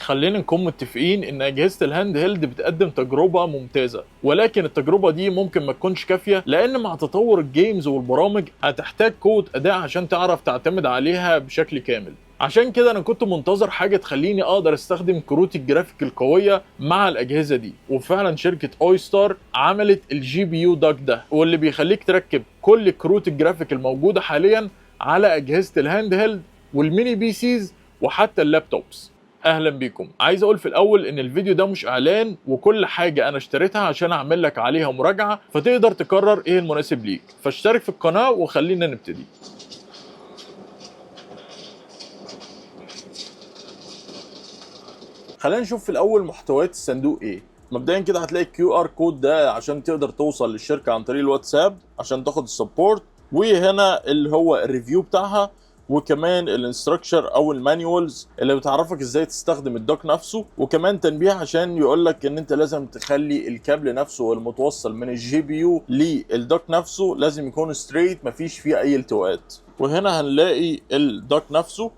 خلينا نكون متفقين ان اجهزة ال handheld بتقدم تجربه ممتازة، ولكن التجربة دي ممكن ما تكونش كافيه، لان مع تطور ال games والبرامج هتحتاج قوة اداء عشان تعرف تعتمد عليها بشكل كامل. عشان كده انا كنت منتظر حاجة تخليني اقدر استخدم كروت الجرافيك القوية مع الاجهزة دي، وفعلا شركة Aoostar عملت ال GPU dock ده، واللي بيخليك تركب كل كروت الجرافيك الموجودة حاليا على اجهزة ال handheld وال mini PCs وحتى ال laptops. اهلا بيكم. عايز اقول في الاول ان الفيديو ده مش اعلان، وكل حاجة انا اشتريتها عشان اعمل لك عليها مراجعه، فتقدر تقرر ايه المناسب ليك. فاشترك في القناة وخلينا نبتدي. خلينا نشوف في الاول محتويات الصندوق ايه. مبدئيا كده هتلاقي ال QR code ده عشان تقدر توصل للشركة عن طريق الواتساب عشان تاخد ال support، وهنا اللي هو ال review بتاعها، وكمان ال instruction او ال manuals اللي بتعرفك ازاي تستخدم ال dock نفسه، وكمان تنبيه عشان يقول لك ان انت لازم تخلي الكابل نفسه المتوصل من ال GPU لل dock نفسه لازم يكون straight، مفيش فيه اي التواءات. وهنا هنلاقي ال dock نفسه،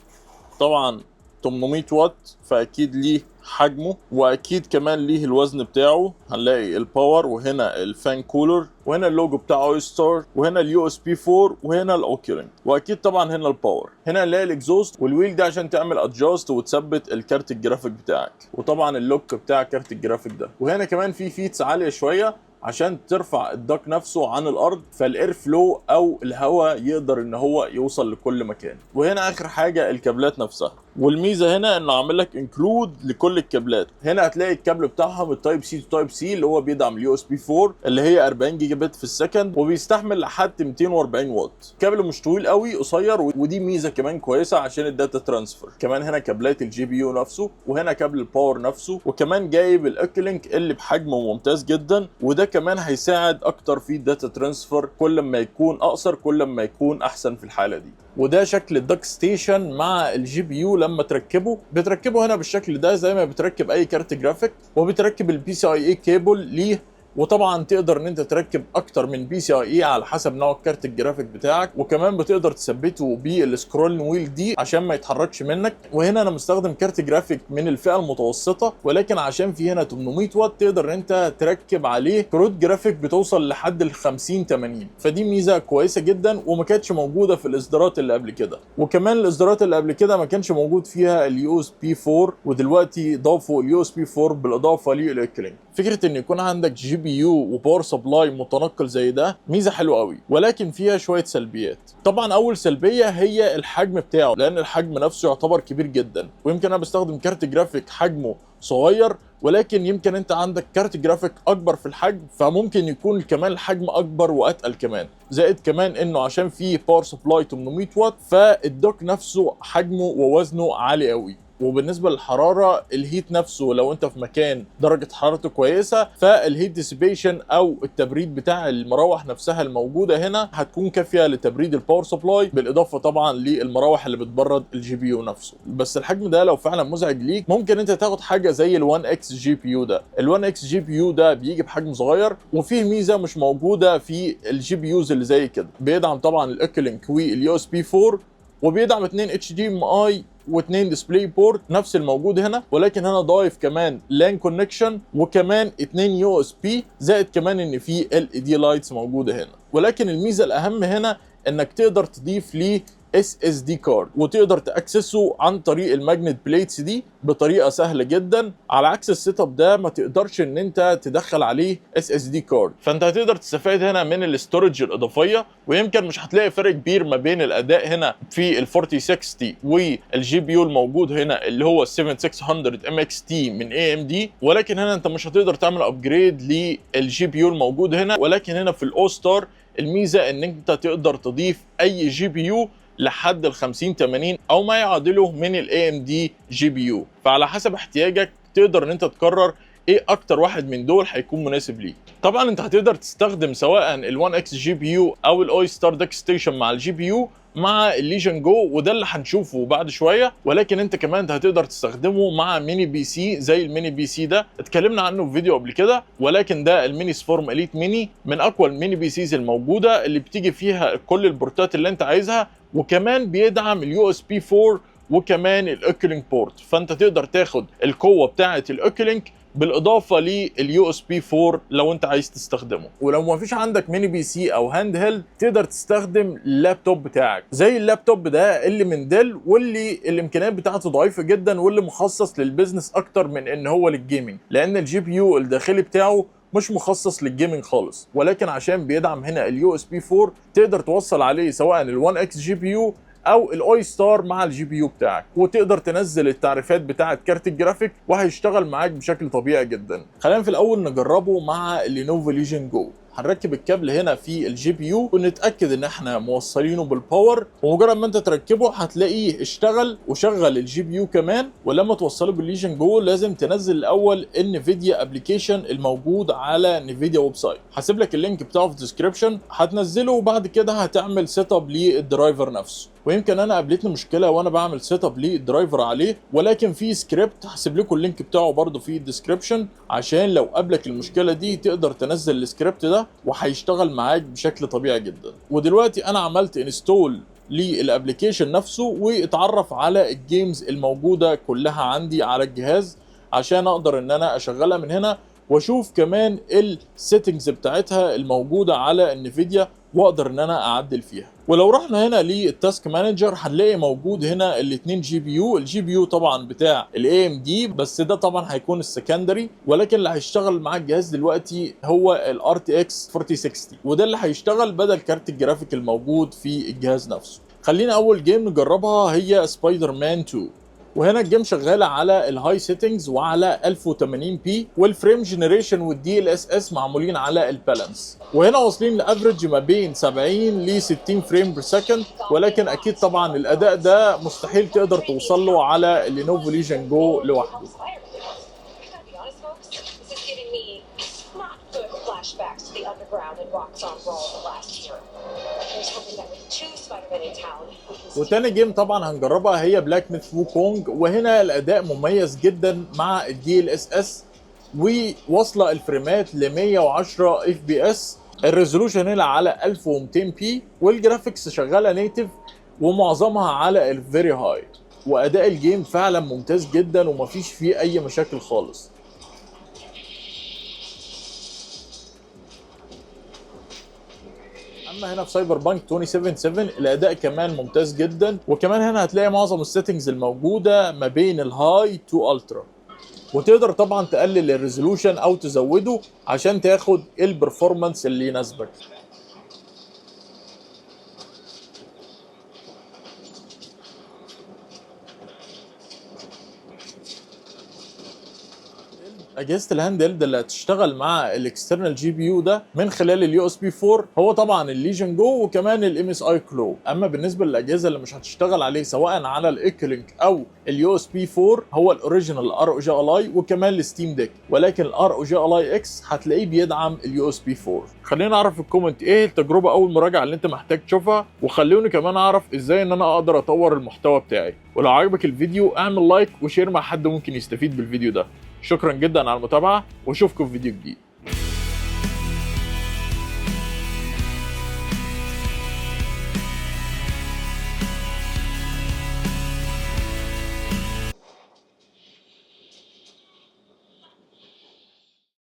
طبعا 800 واط فاكيد ليه حجمه واكيد كمان ليه الوزن بتاعه. هنلاقي ال power، وهنا ال fan cooler، وهنا اللوجو بتاع Aoostar، وهنا ال USB 4، وهنا ال OCuLink، واكيد طبعا هنا ال power. هنا هنلاقي ال exhaust وال wheel ده عشان تعمل adjust وتثبت الكارت الجرافيك بتاعك، وطبعا ال lock بتاع كارت الجرافيك ده. وهنا كمان في feets عالية شوية عشان ترفع ال dock نفسه عن الارض، فال air flow او الهواء يقدر ان هو يوصل لكل مكان. وهنا اخر حاجة الكابلات نفسها، والميزة هنا انه عامل لك include لكل الكابلات. هنا هتلاقي الكابل بتاعهم ال type C to type C اللي هو بيدعم ال USB 4 اللي هي 40 جيجا بت في ال second، وبيستحمل لحد 240 واط. كابل مش طويل قوي، قصير، ودي ميزة كمان كويسة عشان ال data transfer. كمان هنا كابلات ال GPU نفسه، وهنا كابل ال power نفسه، وكمان جايب ال OCuLink اللي بحجمه ممتاز جدا، وده كمان هيساعد اكتر في ال data transfer. كل ما يكون اقصر كل ما يكون احسن في الحالة دي. وده شكل ال dock station مع ال GPU لما تركبه. بتركبه هنا بالشكل ده زي ما بتركب اي كارت جرافيك، وبتركب ال PCIe cable ليه، وطبعا تقدر ان انت تركب اكتر من PCIe على حسب نوع الكارت الجرافيك بتاعك، وكمان بتقدر تثبته بال scroll wheel دي عشان ما يتحركش منك. وهنا انا مستخدم كارت جرافيك من الفئة المتوسطة، ولكن عشان في هنا 800 واط تقدر ان انت تركب عليه كروت جرافيك بتوصل لحد ال 50 80، فدي ميزة كويسة جدا وما كانتش موجودة في الاصدارات اللي قبل كده. وكمان الاصدارات اللي قبل كده ما كانش موجود فيها ال USB 4، ودلوقتي ضافوا ال USB 4 بالاضافة لل OCuLink. فكرة ان يكون عندك GPU و power supply متنقل زي ده ميزة حلوة قوي، ولكن فيها شوية سلبيات. طبعا اول سلبية هي الحجم بتاعه، لان الحجم نفسه يعتبر كبير جدا، ويمكن انا بستخدم كارت جرافيك حجمه صغير، ولكن يمكن انت عندك كارت جرافيك اكبر في الحجم، فممكن يكون كمان الحجم اكبر واتقل كمان. زائد كمان انه عشان فيه power supply 800 واط، فال dock نفسه حجمه ووزنه عالي قوي. وبالنسبة للحرارة، ال heat نفسه لو انت في مكان درجه حرارته كويسة، فال heat dissipation او التبريد بتاع المراوح نفسها الموجودة هنا هتكون كافيه لتبريد ال power supply، بالاضافة طبعا للمراوح اللي بتبرد ال GPU نفسه. بس الحجم ده لو فعلا مزعج ليك، ممكن انت تاخد حاجة زي ال 1 اكس جي بي يو ده. ال 1 اكس جي بي يو ده بيجي بحجم صغير، وفيه ميزة مش موجودة في ال GPUs اللي زي كده. بيدعم طبعا ال OCuLink وال USB 4، وبيدعم 2 HDMI و2 DisplayPort نفس الموجود هنا، ولكن هنا ضايف كمان LAN connection وكمان 2 USB، زائد كمان ان في LED lights موجودة هنا. ولكن الميزة الاهم هنا انك تقدر تضيف ليه SSD card، وتقدر ت access ه عن طريق ال magnet plates دي بطريقة سهلة جدا، على عكس ال setup ده ما تقدرش ان انت تدخل عليه SSD card. فانت هتقدر تستفاد هنا من ال storage الاضافيه، ويمكن مش هتلاقي فرق كبير ما بين الاداء هنا في ال 4060 وال GPU الموجود هنا اللي هو 7600 MXT من AMD، ولكن هنا انت مش هتقدر تعمل upgrade لل GPU الموجود هنا. ولكن هنا في ال Aoostar الميزة ان انت تقدر تضيف اي GPU لحد ال 50 80 او ما يعادله من ال AMD GPU، فعلى حسب احتياجك تقدر ان انت تقرر ايه اكتر واحد من دول هيكون مناسب ليك. طبعا انت هتقدر تستخدم سواء ال 1 اكس جي بي يو او ال Aoostar dock station مع ال GPU مع ال Legion Go، وده اللي هنشوفه بعد شوية. ولكن انت كمان هتقدر تستخدمه مع mini PC زي ال mini PC ده اتكلمنا عنه في فيديو قبل كده، ولكن ده ال Minisforum Elite Mini من اقوى ال mini PCs الموجودة اللي بتيجي فيها كل البورتات اللي انت عايزها، وكمان بيدعم ال USB 4. وكمان ال OCuLink port، فانت تقدر تاخد القوة بتاعه ال OCuLink بالاضافة لل USB 4 لو انت عايز تستخدمه. ولو ما فيش عندك mini PC او handheld، تقدر تستخدم اللابتوب بتاعك، زي اللابتوب ده اللي من Dell، واللي الامكانيات بتاعته ضعيفة جدا، واللي مخصص لل business اكتر من ان هو لل gaming، لان ال GPU الداخلي بتاعه مش مخصص لل gaming خالص. ولكن عشان بيدعم هنا ال USB 4، تقدر توصل عليه سواء ال 1 X GPU او ال OYSTAR مع ال GPU بتاعك، وتقدر تنزل التعريفات بتاعه كارت الجرافيك وهيشتغل معاك بشكل طبيعي جدا. خلينا في الاول نجربه مع ال Lenovo Legion Go. هنركب الكابل هنا في ال GPU ونتاكد ان احنا موصلينه بال power، ومجرد ما انت تركبه هتلاقيه اشتغل وشغل ال GPU كمان. ولما توصله بال Legion Go لازم تنزل الاول Nvidia application الموجود على Nvidia website. هسيب لك ال link بتاعه في ال description، هتنزله وبعد كده هتعمل setup لل driver نفسه. ويمكن انا قابلتني مشكلة وانا بعمل setup لل driver عليه، ولكن في سكريبت هسيب لكم ال link بتاعه برده في ال description، عشان لو قابلك المشكلة دي تقدر تنزل السكريبت ده وهيشتغل معاك بشكل طبيعي جدا. ودلوقتي انا عملت install لل application نفسه، واتعرف على ال games الموجودة كلها عندي على الجهاز عشان اقدر ان انا اشغلها من هنا، واشوف كمان ال settings بتاعتها الموجودة على ال Nvidia واقدر ان انا اعدل فيها. ولو رحنا هنا لل task manager هنلاقي موجود هنا الاثنين GPU. ال GPU طبعا بتاع ال AMD، بس ده طبعا هيكون ال secondary، ولكن اللي هيشتغل مع الجهاز دلوقتي هو ال RTX 4060، وده اللي هيشتغل بدل كارت الجرافيك الموجود في الجهاز نفسه. خلينا اول game نجربها هي سبايدر مان 2. وهنا ال game شغالة على ال high settings وعلى 1080 p، وال frame generation وال DLSS معمولين على ال balance، وهنا واصلين ل average ما بين 70 ل 60 frame per second. ولكن اكيد طبعا الاداء ده مستحيل تقدر توصل له على ال Lenovo Legion Go لوحده. I gotta be honest, folks, this is giving me not good flashbacks to the underground and Roxxon brawl of last year. Here's hoping that with two Spider-Men in town, we can وتاني game طبعا هنجربها هي Black Myth Wukong. وهنا الاداء مميز جدا مع ال DLSS، وواصله الفريمات ل 110 FPS. ال resolution هنا على 1200 p، وال graphics شغالة native ومعظمها على ال very high، واداء ال game فعلا ممتاز جدا ومفيش فيه اي مشاكل خالص. اما هنا في Cyberpunk 2077 الاداء كمان ممتاز جدا، وكمان هنا هتلاقي معظم ال settings الموجودة ما بين ال high to ultra، وتقدر طبعا تقلل ال resolution او تزوده عشان تاخد ال performance اللي يناسبك. اجهزة ال handheld اللي هتشتغل مع ال external GPU ده من خلال ال USB 4 هو طبعا ال Legion Go وكمان ال MSI Claw. اما بالنسبة للاجهزة اللي مش هتشتغل عليه سواء على ال OCuLink او ال USB 4 هو ال original ROG Ally وكمان ال Steam Deck، ولكن ال ROG Ally X هتلاقيه بيدعم ال USB 4. خلينا نعرف في ال comment ايه التجربة او المراجعة اللي انت محتاج تشوفها، وخلوني كمان اعرف ازاي ان انا اقدر اطور المحتوى بتاعي. ولو عجبك الفيديو اعمل like و share مع حد ممكن يستفيد بالفيديو ده. شكرا جدا على المتابعة، واشوفكم في فيديو جديد.